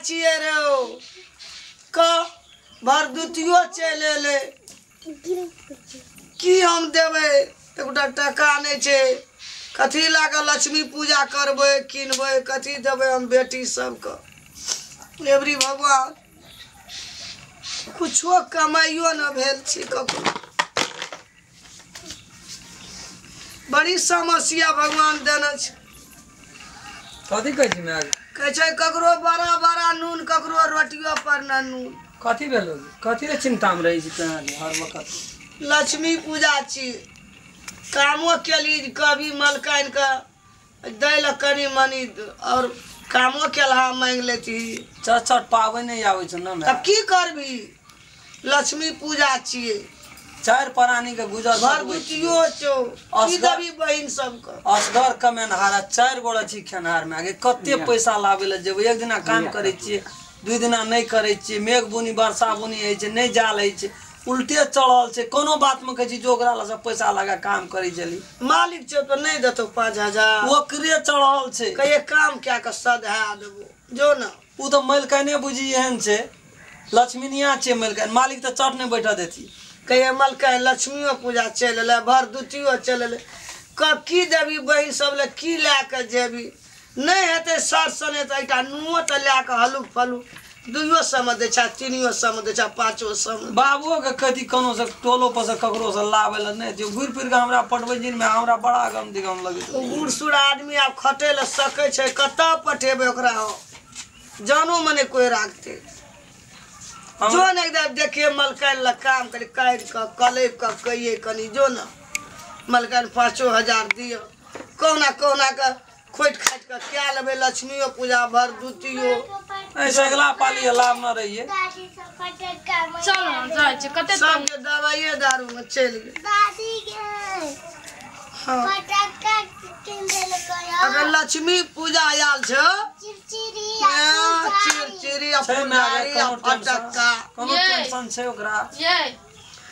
छियै रे क भरदुतियो चलि एलै की हम देबै एकोटा टका नहि छै कथी लए कऽ लक्ष्मी पूजा करबै किनबै कथी देबै हम बेटी सबके एबरी भगवान कुछो कमाइयो न भेल छी ककरो बड़ी समस्या भगवान देने छै। कथी कहै छी माय? कहै छै ककरो बड़ा बड़ा नून ककरो रोटियो पर न नून। कथी भेलो? कथी रे चिंता में रहै छी तोरा हर वक्त? लक्ष्मी पूजा छी कामो केली कभी मलकाइन के दै लए कनी मनी और कामो केलहा मांगि लेती। चट चट पाबनि नहि आबै छै ने। तब की करबी लक्ष्मी पूजा छियै चारि प्राणी के गुजर भरदुतियो छौ की देबी बहिन सबके? असगर कमेनहार आ 4 गोड़ा छी खेनहार में आगे कते पैसा लाबै लए जेबै? एक दिना काम करै छियै 2 दिना नहि करै छियै मेघ बुनी वर्षा बुनी होइ छै नहि जाल होइ छै उल्टे चढ़ल छै कोनो बात में कहै छी जो ओकरा लग पैसा लगा काम करै छली। मालिक छै तऽ नहि देतौ 5000 ओकरे चढ़ल छै। कहिए काम कए कऽ सधा देबो जो न। ओ तऽ मलकाइने बुझी एहन छै लक्ष्मीनिया छै मलकाइन मालिक तऽ चट नहि बैठऽ देती। कहिए मलकाइन लक्ष्मियो पूजा चलि एलै भरदुतियो चलि एलै की देबी बहिन सब लए की लए कऽ जेबी? नहि हेतै सर सने तऽ एकटा नुओ तऽ लए कऽ हलुक फलुक 200 मे दै छै 300 मे दै छै 500 मे। बाबुओ के कहती कोनो से टोलो पर से ककरो से लाबै लए नहि दियौ घुरि फिर कऽ हमरा पटबै जिनमे हमरा बड़ा गम दिगम लगैत। बूढ़ सूढ़ आदमी आब खटै लए सकै छै कतऽ पठेबै ओकरा? जानो मने कोइ राखतै जो ने एकदम देखिए मलकाइन लए काम करी काटि कऽ कलैप कऽ कहिए कनी जो ने मलकाइन 5000 दिअ कहुना कहुना कऽ खोटि खाटि कऽ कए लेबै लक्ष्मियो पूजा भरदुतियो। ऐसे अगला पाली लाभ न रहिए। चलो जाइ छी कते सबके दवाइये दारू में चलि गेल। हाँ अगर लक्ष्मी पूजा आयल छै चिरचिरी फटक्का कोनो टेंशन छै ओकरा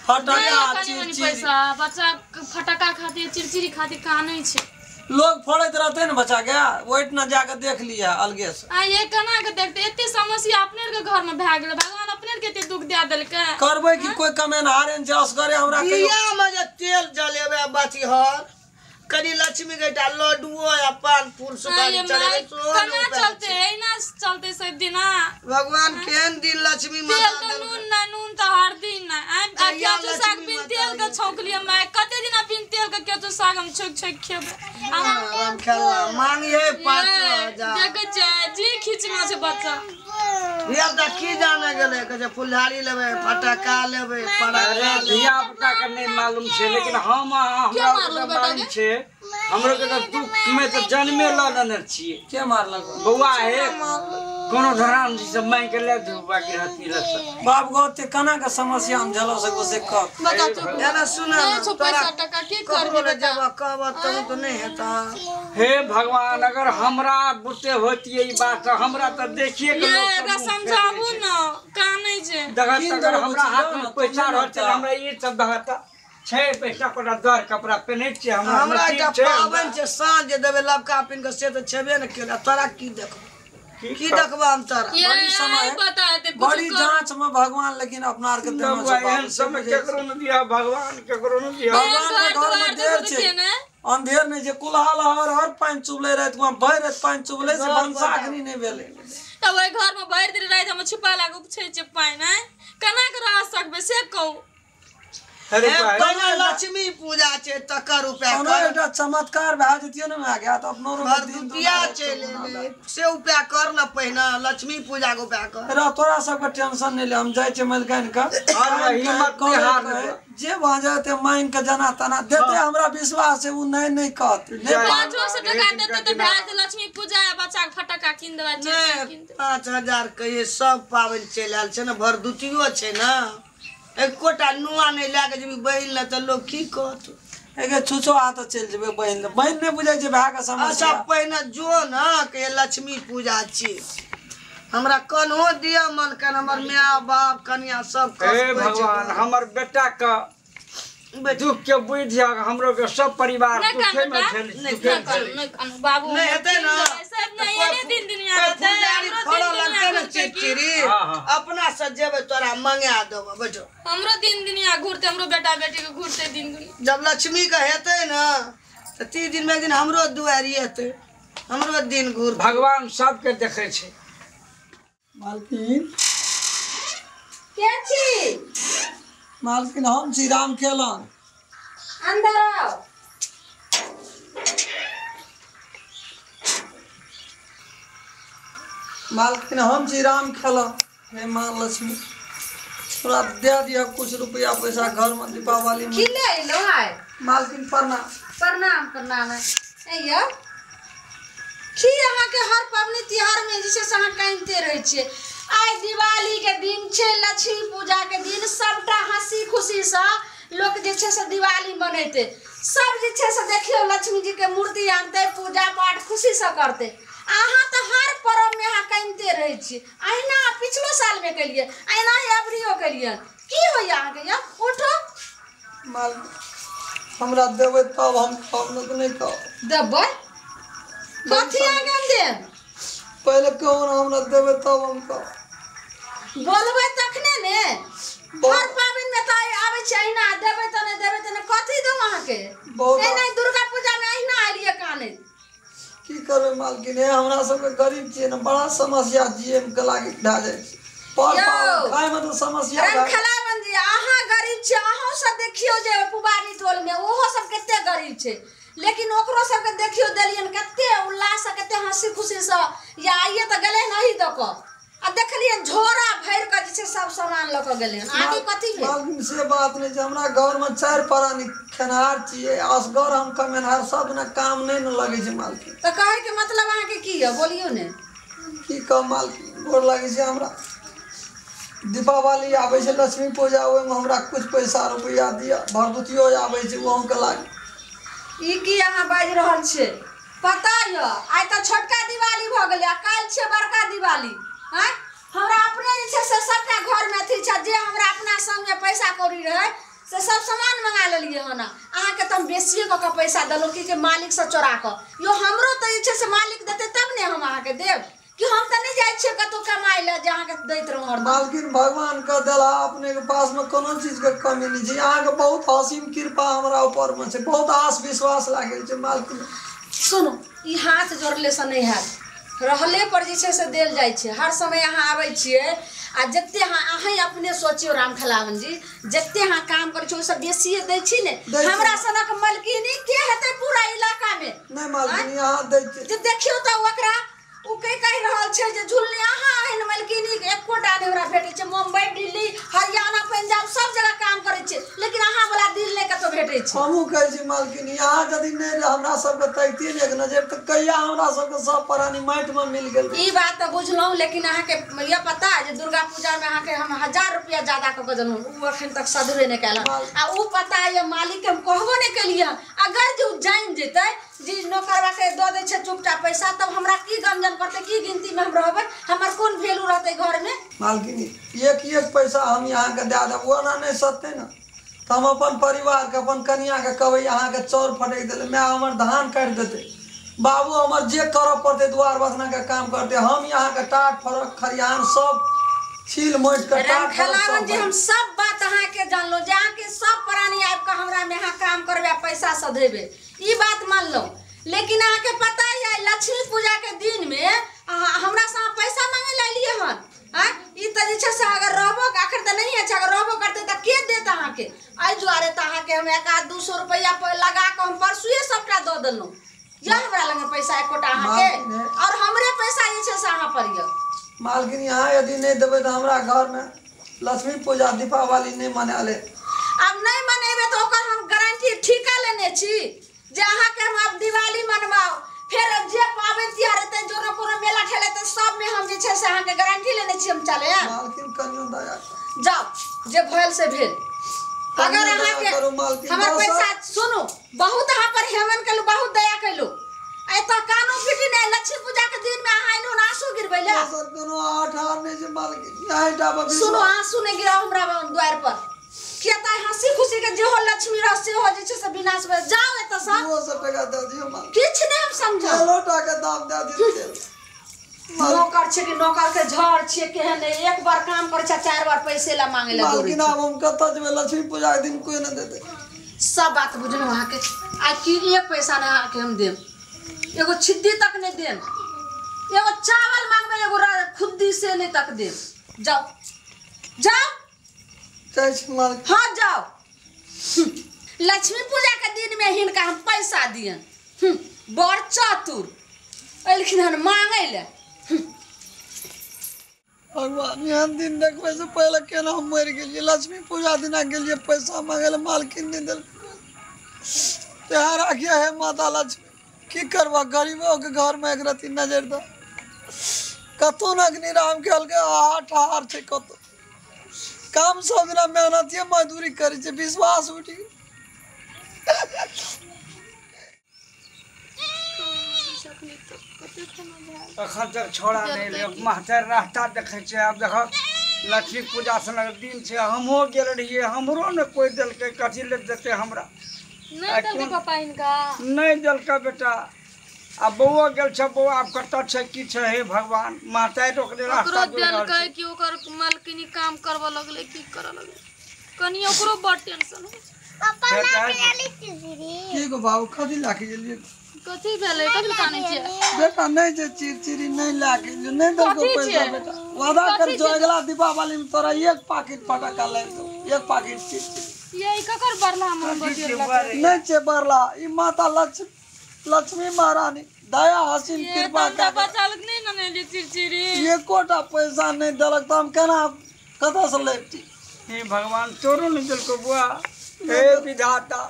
फटक्का चिरचिरी पैसा बच्चा फटक्का खातिर चिरचिरी खातिर कानै छै। लोग फोड़ैत रहते ने बच्चा के ओहिठिना जाके देख लिया अलगे से। आ ये केना के देखते एते समस्या अपने के घर में भए गेलै भगवान अपने के एते दुख दे देलकै। करबै कि कोई कमेनहारे छै असगरे हमरा कहियो दिया में जे तेल जलेबै बचिहर कनी लक्ष्मी के एकटा लड्डुओ या पान फूल सुपारी चढ़ेबै केना चलते एना चलते सब दिना? भगवान केहन दिन लक्ष्मी माता तेल तऽ नून नहि नून तऽ हर दिन नहि आ केचू साग बिन तेल के छौंकलियै माय कते दिना बिन तेल के केचू साग हम छौंक छौंक खेबै। राम खेलना मांगिए 5000 देखै छियै जी खींचना छै बच्चा। धिया पुता की जाने गेलै कहै छै फुलझाड़ी लेबै फटक्का लेबै पटाखा। धिया पुता के नहि मालूम छै लेकिन हम हमरा मालूम छै हमरो के दुख में तऽ जन्मे लऽ लेने छियै। के मारलक बौआ? हे कोनो धराम जी सब मांगि के ले दियौ बाकी रहती लग बाप गो ते केना के समस्या हम झेलऽ सकबो से कह। एना सुन पैसा टका की करबी बेटा? कहब तब तऽ नहि हेता। हे भगवान अगर हमरा बुते होतियै ई बात हमरा तऽ देखिए के लोग एकरा समझाबू न कानै छै। देखत अगर हमरा हाथ में पैसा रहतै हमरा ई सब दहत छै पैसा कोटा दर कपड़ा पहिनै छियै हमरा एकटा पाबनि छै साँझ जे देबै लबका पिन्ह कऽ से तऽ छेबे ने केलै तोरा की देखबो की देखबो हम तोरा? बड़ी समय बड़ी जांच में भगवान लेकिन अपना आर के देना छै। एहन समय केकरो न दिया भगवान केकरो न दिया। भगवान के घर में देर छै अंधेर नहि छै कुल्हा हर हर पानि चुबले राति में भरि राति पानि चुबले से भनसा अग्नि नहि भेलै। तऽ ओहि घर में भरि दिन राति हम छिपा लाग उपछै छै पानि आँय केना के रह सकबै से कहू? लक्ष्मी पूजा छै तकर उपाय कोनो एकटा चमत्कार भए जतियो ने माय तऽ अपनो भरदुतिया चलि एलै से उपाय कर न पहिने लक्ष्मी पूजा के उपाय कर। रे तोरा सबके टेंशन नहि ले हम जाइ छियै मलकाइन के जे भऽ जेतै मांगि के जेना तेना देतै हमरा विश्वास छै ओ नहि नहि कहत। 500 टका देतै तऽ भए जेतै लक्ष्मी पूजा आ बच्चा के फटक्का कीन देबै। 5000 कहिए सब पाबनि चलि आयल छै ने भरदुतियो छै ने एकोटा नुआ नहि लए कऽ जेबी बहिन लए तऽ लोक की कहत? एके छुछो हाथ चलि जेबै बहिन लए बहिन नहि बुझै छै भाय के समस्या। अच्छा पहिने जो ने के लक्ष्मी पूजा छी हमरा कन्हो दिअ मन कन हमर माय बाप कनिया सब। हे भगवान हमर बेटा के दुख के बुझि हमरो के सब परिवार दुखे में बाबू नहि हेतै ने सब नहीं एने दिन दुनिया रहतै फड़ल लगतै ने चिड़चिड़ी अपना से जेबै तोरा मंगा देबो बैठो। हमरो दिन दुनिया घुरते हमरो बेटा बेटी के घुरते दिन दुनिया। जब लक्ष्मी के हेतै ना तो 30 दिन में एक दिन हमरो दुआरी हेतै हमरो दिन घुर। भगवान सबके देखै छै। मालकिन के छी? मालकिन हम छी राम खेलन। अंदर आओ। मालकिन हम छी राम खेलन। हे माँ लक्ष्मी थोड़ा दे दिया कुछ रुपया पैसा घर में दीपावली में। की ले अइलो आइ? मालकिन प्रणाम। प्रणाम प्रणाम। अइयो की अहाँ के हर पबनी तिहार में जे छै से अहाँ कानिते रहै छियै। आइ दिवाली के दिन छै, लक्ष्मी पूजा के दिन, सबटा हंसी खुशी से लोक जे छै से दिवाली मनेतै। सब जे छै से देखियौ लक्ष्मी जी के मूर्ति आनतै, पूजा पाठ खुशी से करतै। अहाँ तऽ हर पर्व में अहाँ कानिते रहै छियै। अहिना पिछलो साल में केलियै, अहिना ही अबरियो केलियै। की होइया अहाँके? यौ उठो। मालकिन हमरा देबै तब हम खाब, नहि तऽ नहि खाब। देबै? कथी अहाँके हम देब? पहिले कहू ने हमरा देबै तब हम खाब। बोलबै तखने ने। हर पाबनि में तऽ आबै छै अहिना देबै तऽ नहि देबै तऽ नहि। कथी दू अहाँके? नहि दुर्गा पूजा में अहिना एलियै कानैत। की करबै मालकिन, हे हमरा सबके गरीब छियै ने, बड़ा समस्या जिए के लागी भए जाइ छै। पर खाय में तऽ समस्या। रामखेलावन जी अहाँ गरीब छियै, अहूँ सब देखियौ जे पुबारी टोल में ओहो सब कते गरीब छै, लेकिन ओकरो सबके देखियौ देलियन कते उल्लास से कते हंसी खुशी से। या आइए तऽ गेलै हन अही दऽ कऽ आ देखलियन झोरा भरि कऽ जे छै सब सामान लऽ कऽ गेलै हन। आगे कथी भेल? मालकिन से बात नहि छै, हमरा घर में 4 प्राणी खेनहार छियै, असगर हम कमेनहार, सब ने काम नहि ने लगै छै मालकिन। तऽ कहैके मतलब अहाँके की यऽ बोलियौ ने। की कहब मालकिन, गोर लागै छै हमरा। दीपावली आबै छै, लक्ष्मी पूजा, ओहिमे हमरा कुछ पैसा रुपैआ दिअ। भरदुतियो आबै छै ओहोमे लागी। ई की अहाँ बाजि रहल छियै? पता यऽ आइ तऽ छोटका दिवाली भऽ गेलै आ काल्हि छियै बड़का दिवाली। आँय हमरा अपने जे छै से सबटा घरमे अथी छै, जे हमरा अपना संगमे पैसा कौड़ी रहै से सब सामान मंगा लेलियै हन। अहाँके तऽ हम बेसिए कऽ कऽ पैसा देलहुँ कि जे मालिकसँ चोरा कऽ। यौ हमरो तऽ जे छै से मालिक देतै तब ने हम अहाँके देब, कि हम तऽ नहि जाइ छियै कतहु कमाइ लए जे अहाँके दैत रहूँ हरदम। मालकिन भगवान के देला अपने के पास में कोनो चीज के कमी नहीं छै। अहाँके बहुत असीम कृपा हमरा ऊपर में छै, बहुत आस विश्वास लागल छै मालकिन। सुनू, ई हाथ जोड़ले से नहि हैत, रहले पर जे छै से देल जाइ छै। हर समय अहाँ आबै छियै आ जते अहाँ अपने सोचियौ रामखेलावन जी, जते अहाँ काम करै छियै ओहिसँ बेसिए दै छी ने। हमरा सनक मलकिनी के हेतै पूरा इलाका में? नहि मालकिन अहाँ दै छी। जे देखियौ तऽ ओकरा ओ के कहि रहल छै जे झुलनी अहाँ एहन मलकिनी के एकोटा नहि हमरा भेटै छै। मुम्बई, दिल्ली, हरियाणा, पंजाब सब जगह काम करै छै, लेकिन अहाँ वाला दिल नहि कतौ भेटै छै। हमहूँ कहै छी मालकिन अहाँ यदि नहि हमरा सबके तैतियै ने एक नजर तऽ कहिया हमरा सबके सब प्राणी माटिमे मिल गेल। ई बात तऽ बुझलहुँ, लेकिन अहाँके यह पता जे दुर्गा पूजामे अहाँके हम 1000 रुपया ज्यादा कऽ कऽ देलहुँ, ओ एखन तक सधबे नहि कयल। आ ओ पता यऽ मालिकके हम कहबो नहि केलियै। अगर जे ओ जानि जेतै जे नौकरवा के दऽ दै छै चुपचाप पैसा, तब हमरा की गंजन करतै, की गिनती में हम रहबै, हमर कोन वैल्यू रहतै घर में? मालकिन एक एक पैसा हम अहाँके दए देब, ओना नहि सतै ने तऽ हम अपन परिवारके अपन कनियाके कहबै अहाँके चाउर फटकि देलै, माय हमर धान काटि देतै, बाबू हमर जे करऽ पड़तै दुआर बसनाके काम करतै, हम अहाँके टाट फरक खरिहान सब छील मोटि कऽ रामखेलावन जी हम सब बात अहाँके जानलहुँ जे अहाँके सब प्राणी आबि कऽ हमरा में अहाँ काम करबै आ पैसा सधेबै, ई बात मानलहुँ। लेकिन अहाँके पता यऽ लक्ष्मी पूजा के दिन में अहाँ हमरा से अहाँ पैसा मांगे लए एलियै हन। आँय ई तऽ जे छै से अगर रहबो अखन तऽ नहिए छै, अगर रहबो करतै तऽ के देत अहाँके? एहि दुआरे तऽ अहाँके हम 1-200 रुपैआ लगा कऽ हम परसुए सबटा दऽ देलहुँ। यऽ हमरा लग पैसा एकोटा अहाँके, और हमरे पैसा जे छै से अहाँ पर यऽ। मालकिन अहाँ यदि नहि देबै तऽ हमरा घरमे लक्ष्मी पूजा दीपावली नहि मनायल। आब नहि मनेबै तऽ ओकर हम गारंटी ठीका लेने छी जे अहाँके हम आब दिवाली मनवाउ, फेर जे पाबनि तिहार हेतै, जो कोनो मेला ठेला हेतै, सबमे हम जे छै से अहाँके गारंटी लेने छी। हम चले मालकिन कनियो दया जाउ, जे भेल से भेल। अगर अहाँके हमर पैसा सुनू, बहुत अहाँ पर हेमन केलहुँ, बहुत दया केलहुँ, एतऽ कानो फिटी नहि। लक्ष्मी पूजा के दिन में अहाँ एलहुँ आंसू गिरबै लए? कोनो आठ हार नहि छै मालकिन, सुनू आंसू नहि गिराउ हमरा द्वार पर। किया त हंसी खुशी के जे हो लक्ष्मी रह से हो जे छै से विनाश भए जाओ एतऽ सँ। 200 टका दे दियो माल। किछ नै हम समझब। तेलो टाका दाम दे दियो तेल। नौकर छै कि नौकर के झड़ छै केहन एक बार काम करै छै चार बार पैसे ला मांगे ला। मालकिन आब हम कतऽ जेबै लक्ष्मी पूजा के दिन कोई न देतै। सब बात बुझलहुँ अहाँके आ कि एक पैसा नहि अहाँके हम देब, एगो छिद्दी तक नहीं देब, एगो चावल मांगबे एगो खुद्दी से नहीं तक देब। जाओ जाओ। हाँ जाओ। लक्ष्मी पूजा के दिन में हिनका हम पैसा दियन। बड़ चतुर एलखिन हन मांगे ले। भगवान एहन दिन देखबै से पहले केना हम मरि गेलियै। लक्ष्मी पूजा दिना गेलियै पैसा मांगे ले मालकिन नहि देलकै। त्यहार आज्ञा है माता लक्ष्मी की करबा गरीबो के घर में एक रत्ती नजर दो। कतौ न अग्निराम कहलकै आहा ठहार छै कतौ काम सब दिना मेहनतिये मजदूरी करै छै विश्वास उठि गेल। अखन तक छोड़ा नहि एलै मास्टर रास्ता देखै छै। आब देखक लक्ष्मी पूजा सनक दिन छै हमहूँ गेल रहियै हमरो ने कोइ देलकै कथी लए देतै हमरा। नहीं देलकै पापा हिनका? नहीं देलकै बेटा। आ बौआ गेल छै बौआ आब कतऽ छै की छै हे भगवान। मास्टर ओकरे रास्ता देलकै कि ओकर मालकिनी काम करबऽ लगलै की करऽ लगलै कनी ओकरो बड़ टेंशन होइ छै। पापा ना पियाली चिड़चिड़ी की गो बाबू कथी लए के गेलियै? कथी भेलै कथी कानै छियै? बेटा नहीं जे चिड़चिड़ी नहीं लए के गेलियै नहीं देलको पैसा बेटा। वादा कर जो अगला दीपावली में तोरा एक पाकिट फटाका ले दो एक पाकिट चिड़चिड़ी। ये ककर बरला मोमबत्ती नहीं छे बरला ई माता लक्ष्मी महारानी दया हसीन कृपा कर बच्चा लोग नहीं न ले चिड़चिड़ी एकोटा पैसा नहीं देलक त हम केना कतऽ से लेबती। हे भगवान तोरो नहीं देलको बुआ हे विधाता।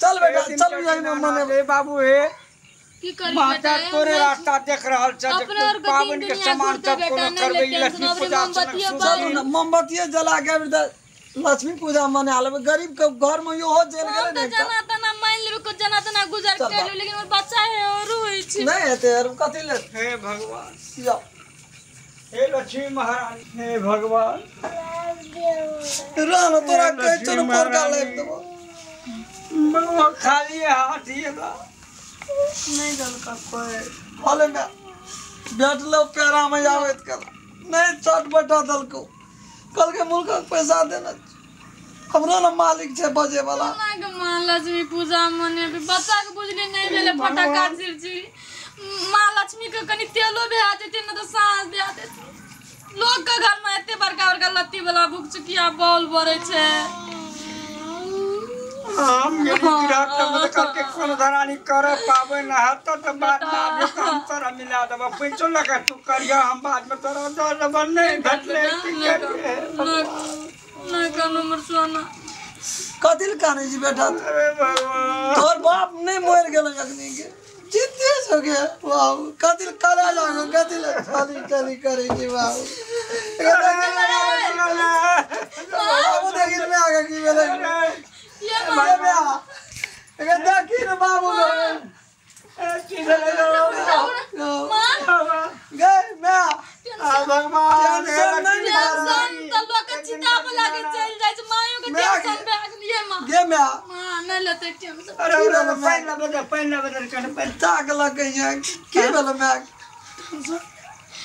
चल बेटा चल यही में मनेबै बाबू हे की करी माता तोरे रास्ता देख रहल छ पावन के सामान सब कोनो करबै लक्ष्मी पूजा चलू न मोमबत्ती जला के लक्ष्मी पूजा मना लेबै। गरीब के घर में इहो जेल गेलै ने जना तना मान लेबै को जना तना गुजर के लेबै लेकिन हमर बच्चा है और होई छै नहीं हेतै यार कथि ले। हे भगवान जाओ हे लक्ष्मी महारानी हे भगवान रान तोरा कहै छौ न पोरका लाबि देबो। बौआ खाली हाथ एला नहीं देलका कोई होले में बैठलो पैरा में आबैत कल नहीं चट बटा देलको कल के मुल्क पैसा देना हमरो न मालिक छै बजे वाला। मां लक्ष्मी पूजा मनेबे बच्चा के बुझली नहीं भेलै फटाका चिड़चिड़ी मां लक्ष्मी के कनी तेलो भए जेतै न त साँझ दे देतै। लोग के घर में एते बड़का बड़का लत्ती वाला भुकचुकिया बॉल बरै छै। हम गेली गिरहत त करके कोनो धरानी कर पाबै न हत त बाद में आबे त हम तोरा मिला देब पैसो लगा तू करिया हम बाद में तोरा दऽ देब। नहीं भेटलै की करियै नहीं कानू हमर सोना। कथी लए कानै छी बेटा? अरे भगवान तोहर बाप नहीं मरि गेलै अखनी के जिते हो गया बाबू कथी लए काला जागो कथी लए खाली खाली करै छी बाबू। बाबू देखिन में आगे की भेलै ये देखी न बाबू गए मैं भगवान टेंशन नहीं टेंशन त लोग के चिता पर लागे चल जाय छै मायो के टेंशन भए गेल ये मां गे मैं मां नहीं लेतै टेंशन। अरे पानि ला बदल पानि ला बदल कने पानि ताक लगे की भेलै मैं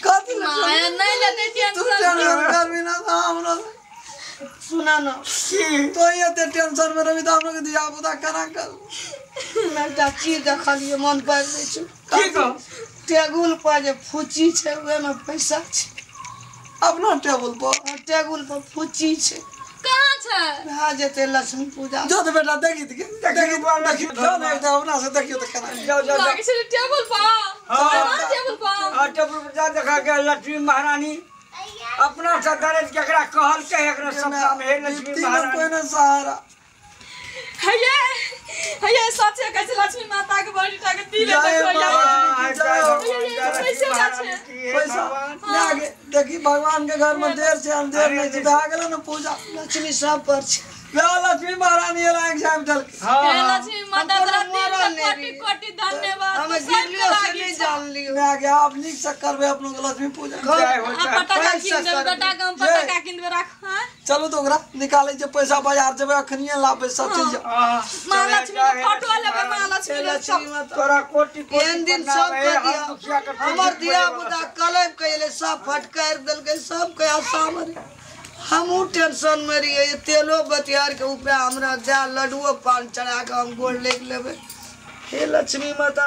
कथी मां नहीं लेतै तू टेंशन टेंशन करबी ना हमरा सुना न तो एते टेंशन में रवि तऽ हमरो धिया पुता केना कर। एकटा चीज देखलियै मन पड़ि जाइ छै की कह टेबुल पर जे फूची छै ओहिमे पैसा छै। अपना टेबुल पर? टेबुल पर फूची छै। कहाँ छै? भए जेतै लक्ष्मी पूजा। जो तऽ बेटा देखी तऽ देखी देखी जाओ ने एकटा अपना से देखियौ तऽ केना जाओ जाओ लागै छै टेबुल पर। हाँ टेबुल पर हां टेबुल पर जा देखा के लक्ष्मी महारानी अपना से दरेज केकरा कहलकै एकरा सब काम हे लक्ष्मी महारानी कोई ना सहारा हैये हैये सचे कहै छै लक्ष्मी माता के बड़ी टा के दिल पैसा ले देखी भगवान के घर में देर छै अंधेर नहीं छै भए गेलै ने पूजा लक्ष्मी सब पर छै। लक्ष्मी महारानी एला एग्जाम देलकै। हे लक्ष्मी माता तोरा दिल के कोटि कोटि धन्यवाद। हम गिरलियो से नहीं जानलियो। मैं आगे आप नीक से करबे अपनो के लक्ष्मी पूजा। जय हो आ जय। पटाखा कीन देबै बेटा के, हम पटाखा कीन देबै, राख। हाँ? चलू तो ओकरा निकालै छै पैसा, बाजार जेबै अखनिये लाबे सब चीज। माँ लक्ष्मी के फोटो लेबै, माँ लक्ष्मी के लक्ष्मी माता तोरा कोटि कोटि एहन दिन प्रणाम सब हे, के हर दिया दुखिया के हमर पेट धिया भरे पुता कलप के एलै, सब फटकारि देलकै, सबके आशा में हमहूँ टेंशन में रहियै। तेलो बतियार के उपाय हमरा दए, लड्डुओ पान चढ़ा के हम गोड़ लागि लेबै। हे लक्ष्मी माता।